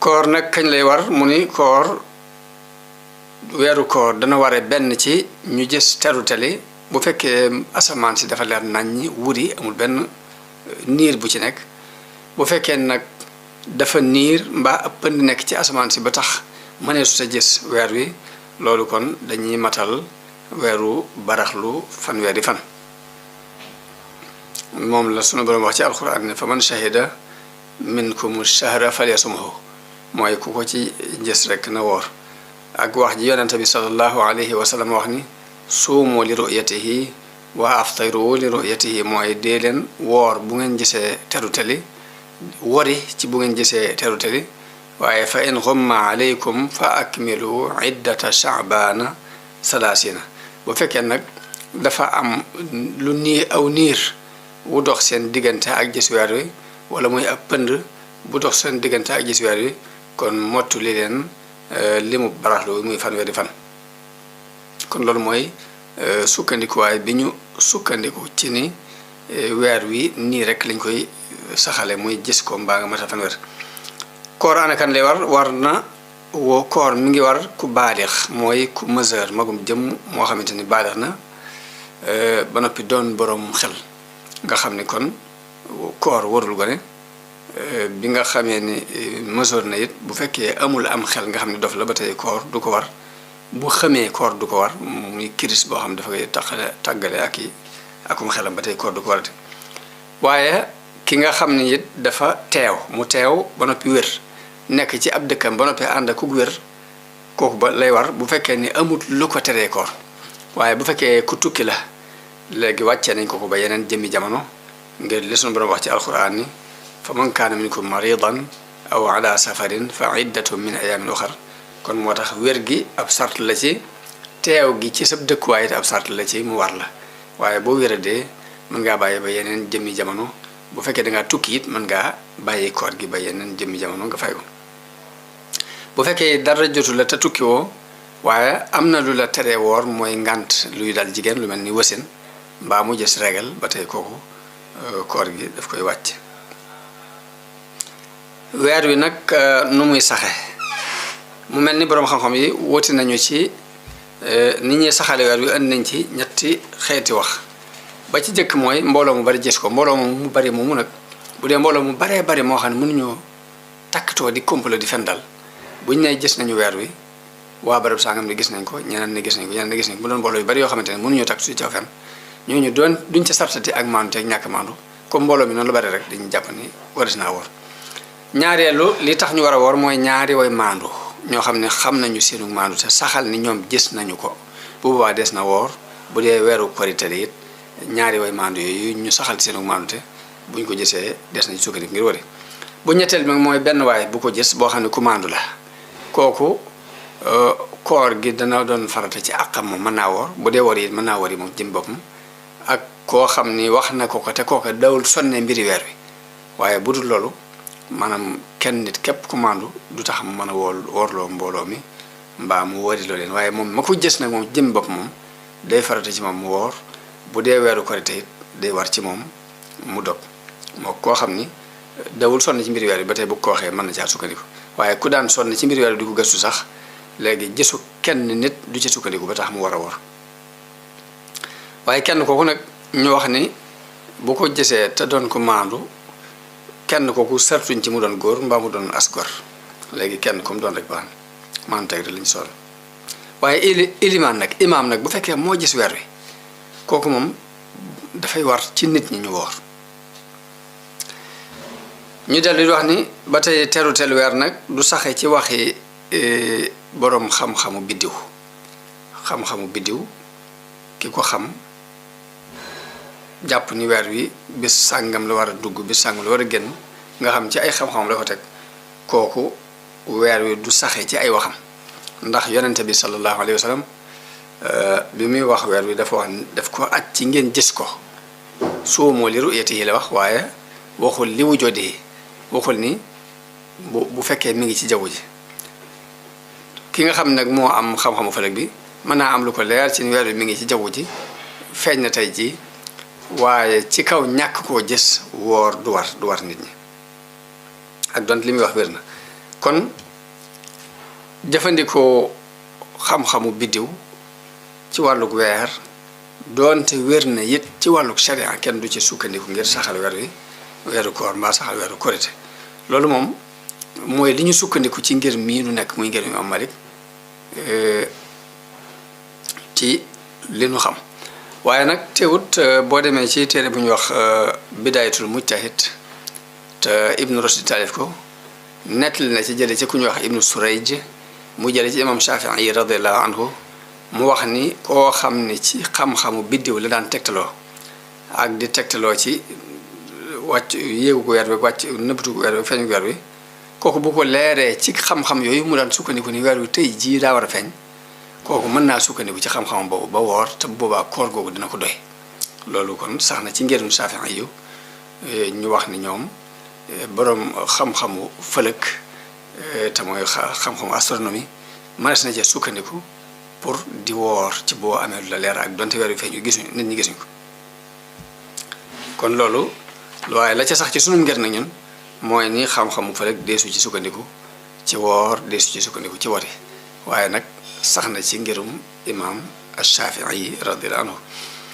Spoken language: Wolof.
koor nag kañ lay war mu ni koor weeru koor dana ware benn ci ñu gis terutali bu fekkee asamaan si dafa leer naññi wuri amul benn niir bu ci nekk bu fekkee nag dafa niir mbaa ab pënd nekk ci asamaan si ba tax mënee su sa gis weer wi loolu kon dañuy matal weeru baraxlu fanweeri fan moom la sunu borom wax ci alxuraan ne fa man shahida minkum shahra falyasumhu mooy ku ko ci gis rek na woor ak wax ji yonente bi sallallahu alayhi wa sallam wax ni suumu li ru'yatihi wa aftiru li ru'yatihi mooy dee leen woor bu ngeen gisee terutali wori ci bu ngeen gisee terutali waaye fa in ghumma alaykum fa akmilu iddata sha'bana salaasina bu fekkee nag dafa am lu nii aw niir wu dox seen diggante ak gis weer wi wala muy ab pënd bu dox seen diggante ak gis weer wi kon mottu li leen limu baraxlu muy fanweeri fan kon loolu mooy sukkandikuwaay bi ñu sukkandiku ci ni weer wi nii rek lañ koy saxale muy gis ko mbaa nga mata fanweer koor ana kan lay war na woo koor mi ngi war ku baalix mooy ku mesure magum jëm moo xamante ni baalix na ba noppi doon borom xel nga xam ni kon koor warul gone bi nga xamee ni mesure na it bu fekkee amul am xel nga xam ne dof la ba tey koor du ko war bu xamee koor du ko war muy kiris boo xam dafa koy tàggale ak i akum xelam ba tey koor du ko warate waaye ki nga xam ni it dafa teew mu teew ba noppi wér nekk ci ab dëkkam ba noppi ànd ak ku wér kooku ba lay war bu fekkee ni amut lu ko teree koor waaye bu fekkee ku tukki la léegi wàccee nañ ko ba yeneen jëmmi jamono ngir li sunu borom wax ci alquran ni fa man kaana minkum maridan aw ala safarin fa iddatun min ayamin uxar kon moo tax wér gi ab sart la ci teew gi ci sab dëkkuwaay te ab sart la ci mu war la waaye boo wéradee mën ngaa bàyyi ba yeneen jëmmi jamono bu fekkee da ngaa tukki it mën ngaa bàyyi koor gi ba yeneen jëmmi jamono nga fay ko bu fekkee dara jotu la te tukki woo waaye am na lu la teree woor mooy ngant luy dal jigéen lu mel ni wasin mbaa mu gis régal ba tey kooku koor gi daf koy wàcc weer wi nag nu muy saxe mu mel ni boroom xam-xam yi wuti nañu ci ni ñuy saxale weer wi andi nañ ci ñetti xeeti wax ba ci jëkk mooy mbooloo mu bari gis ko mbooloo mu bari moomu nag bu dee mbooloo mu baree bari moo xam ne mënuñoo takkatoo di complot di fen dal buñ ne gis nañu weer wi waa barab sangam ne gis nañ ko ñeneen ne gis nañ ko ñeneen ne gis nañ ko bu doon mbooloo yu bari yoo xamante ne mënuñoo takkatu ci caw fen ñooñu doon duñ ca sartati ak maandu te ak ñàkk maandu comme mbooloo mi noonu la bari rek dañu jàpp ni waris naa woor ñaareelu li tax ñu war a woor mooy ñaari way maandu ñoo xam ne xam nañu seenu maandu te saxal ni ñoom gis nañu ko bu boobaa des na woor bu dee weeru korite it ñaari way maandu yooyu ñu saxal seenu maandu te buñ ko gisee des nañ sukkandiku ngir wari bu ñetteel bi mooy benn waay bu ko gis boo xam ne ku maandu la kooku koor gi dana doon farata ci àqam moom mën naa woor bu dee woor yi mën naa woor yi moom jëm boppam ak koo xam ni wax na ko ko te kooka dawul sonne mbiri weer wi waaye bu dul loolu maanaam kenn nit képp ku maandu du tax mu mën a woorloo mbooloo mi mbaa mu wóoriloo leen waaye moom ma ko gis nag moom jëm bopp moom day farata ci moom mu woor bu dee weeru korite it day war ci moom mu dog moo koo xam ni dawul sonn ci mbiri weer wi ba tey bu ko waxee mën na caa sukkandiku waaye ku daan sonn ci mbiri weer wi di ko gëstu sax léegi gisu kenn nit du ci sukkandiku ba tax mu war a woor waaye kenn kooku nag ñu wax ni bu ko gisee te doon ko maandu kenn kooku sartuñ ci mu doon góor mbaa mu doon as gor léegi kenn comme doon rek baax maanaam teg lañ sol waaye ilimaan nag imaam nag bu fekkee moo gis weer wi kooku moom dafay war ci nit ñi ñu woor ñu dellu di wax ni ba tey teru weer nag du saxe ci waxi boroom xam-xamu biddiw xam-xamu biddiw ki ko xam jàpp ni weer wi bis sàngam la war a dugg bis sàngam la war a génn nga xam ci ay xam-xam la ko teg kooku weer wi du saxe ci ay waxam ndax yonente bi sallallahu alayhi wa sallam bi muy wax weer wi dafa wax daf ko aj ci ngeen gis ko suumoo li ru'yatihi la wax waaye waxul li wujudi waxul ni bu fekkee mi ngi ci jaww ji ki nga xam nag moo am xam-xamu falak bi mën naa am lu ko leer ci weer wi mi ngi ci jaww ji feeñ na tey ji waaye ci kaw ñàkk koo gis woor du war nit ñi ak donte li muy wax wér na kon jëfandikoo xam-xamu biddiw ci wàllug weer doonte wér na it ci wàllug sharia kenn du ci sukkandiku ngir saxal weer wi weeru koor mbaa saxal weeru korite loolu moom mooy li ñu sukkandiku ci ngir mii nu nekk muy ngir Imam Malik ci li nu xam waaye nag teewut boo demee ci téere bu ñuy wax bidayatul mujtahid te Ibnu Rushd taalif ko nettali na ci jële ci ku ñuy wax Ibnu Surayj mu jële ci imam Shafii radiallahu anhu mu wax ni koo xam ne ci xam-xamu biddiw la daan tegtaloo ak di tegtaloo ci wàcc yéegu ko weer bi wàcc nëbbatu ko weer bi feeñu weer bi kooku bu ko leeree ci xam-xam yooyu mu daan sukkandiku ni weer wi tey jii daa war a feeñ kooku mën naa sukkandiku ci xam-xam boobu ba woor te boobaa koor googu dina ko doy loolu kon sax na ci ngërum Shafii yu ñu wax ni ñoom boroom xam-xamu fëlëk te mooy xam-xamu astronomie mënees na cee sukkandiku pour di woor ci boo amee lu la leer ak donte weer wi feeñ gisuñu nit ñi gisuñ ko kon loolu waaye la ca sax ci sunu ngër na ñun mooy ni xam-xamu fëlëk deesu ci sukkandiku ci woor deesu ci sukkandiku ci wori waaye nag sax na ci ngirum imam Shafii radiyallahu anhu